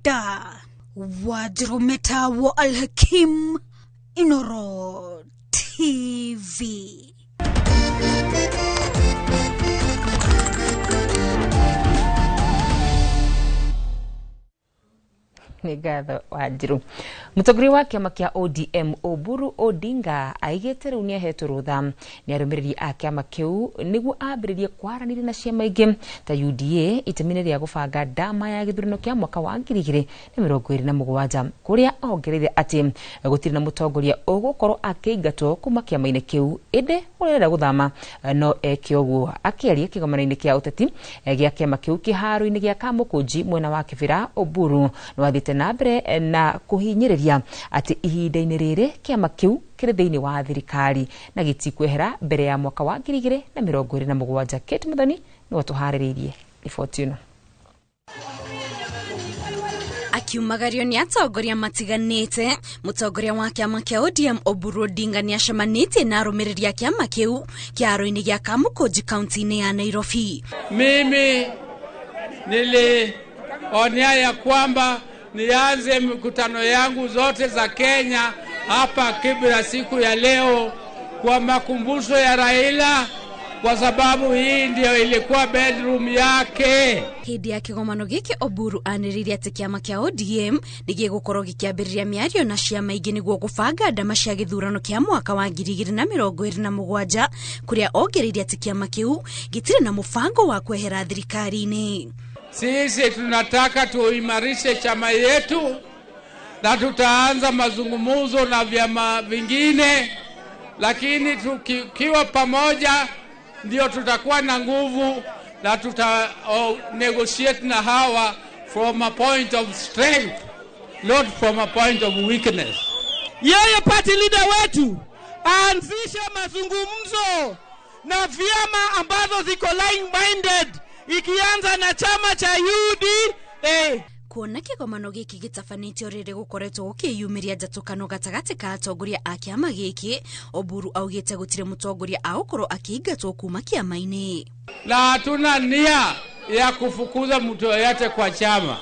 Uganda. Wanjiru Metawo Al-Hakim, Inoro TV. Nĩ ngatho Wanjiru. Mũtongoria wa kĩama kĩa ODM Oburu Odinga aigĩte rĩu nĩ ahetwo rũtha nĩ arũmĩrĩri a kĩama kĩu nĩguo ambĩrĩrie kwaranĩria na ciama ingĩ ta UDA itemi-inĩ rĩa gũbanga ndama ya gĩthurano kĩa mwaka wa 2027, kũrĩa ongereire atĩ gũtirĩ na mũtongoria ũgũkorwo akĩingatwo kuma kĩama-inĩ kĩu, ĩndĩ ũrĩa ũrenda gũthama no eke ũguo. Akĩaria kĩgomano-inĩ kĩa ũteti gĩa kĩama kĩu kĩharo-inĩ gĩa Kamũkũnji mwena wa Kĩbĩra, Oburu nĩ wathiĩte na mbere na kũhinyĩrĩria atĩ ihinda-inĩ rĩrĩ kĩama kĩu kĩrĩ thĩinĩ wa thirikari na gĩtikwehera mbere ya mwaka wa 2027. Kate Muthoni nĩwe tũharĩrĩirie riboti ĩno. Akiumagario nĩ atongoria matiganĩte, mũtongoria wa kĩama kĩa ODM Oburu Odinga nĩ acemanĩtie na arũmĩrĩri a kĩama kĩu kĩharo-inĩ gĩa Kamũkũnji kaunti-inĩ ya Nairobi. Mimi nilionea ya kwamba nianze mikutano yangu zote za Kenya hapa Kibra siku ya leo kwa makumbusho ya Raila, kwa sababu hii ndio ilikuwa bedroom yake. Hĩndĩ ya kĩgomano gĩkĩ Oburu anĩrĩire atĩ kĩama kĩa ODM nĩ gĩgũkorwo gĩkĩambĩrĩria mĩario na ciama ingĩ nĩguo gũbanga ndama cia gĩthurano kĩa mwaka wa 2027, kũrĩa ongereire atĩ kĩama kĩu gĩtirĩ na mũbango wa kwehera thirikari-inĩ. Sisi tunataka tuimarishe chama yetu na tutaanza mazungumzo na vyama vingine, lakini tukiwa pamoja ndio tutakuwa na nguvu na tuta negotiate na hawa from a point of strength, not from a point of weakness. Yeye party leader wetu aanzishe mazungumzo na vyama ambazo ziko like-minded, ikianza na chama cha UDA. Kuona kĩgomano gĩkĩ gĩtabanĩtio rĩrĩ gũkoretwo gũkĩyumĩria njatũkano gatagatĩ ka atongoria a kĩama gĩkĩ, Oburu augĩte gũtirĩ mũtongoria agũkorwo akĩingatwo kuma kĩama-inĩ. Na hatuna nia ya kufukuza mtu yeyote kwa chama.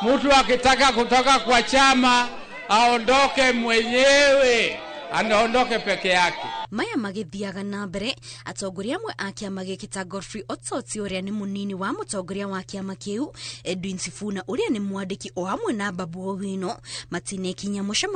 Mtu akitaka kutoka kwa chama aondoke mwenyewe, anaondoke peke yake. Maya magĩthiaga na mbere, atongoria amwe a kĩama gĩkĩ ta Godfrey Osotsi ũrĩa nĩ mũnini wa mũtongoria wa kĩama kĩu, Edwin Sifuna ũrĩa nĩ mwandĩki o hamwe na Babu Owino matinekinya mũcemanio.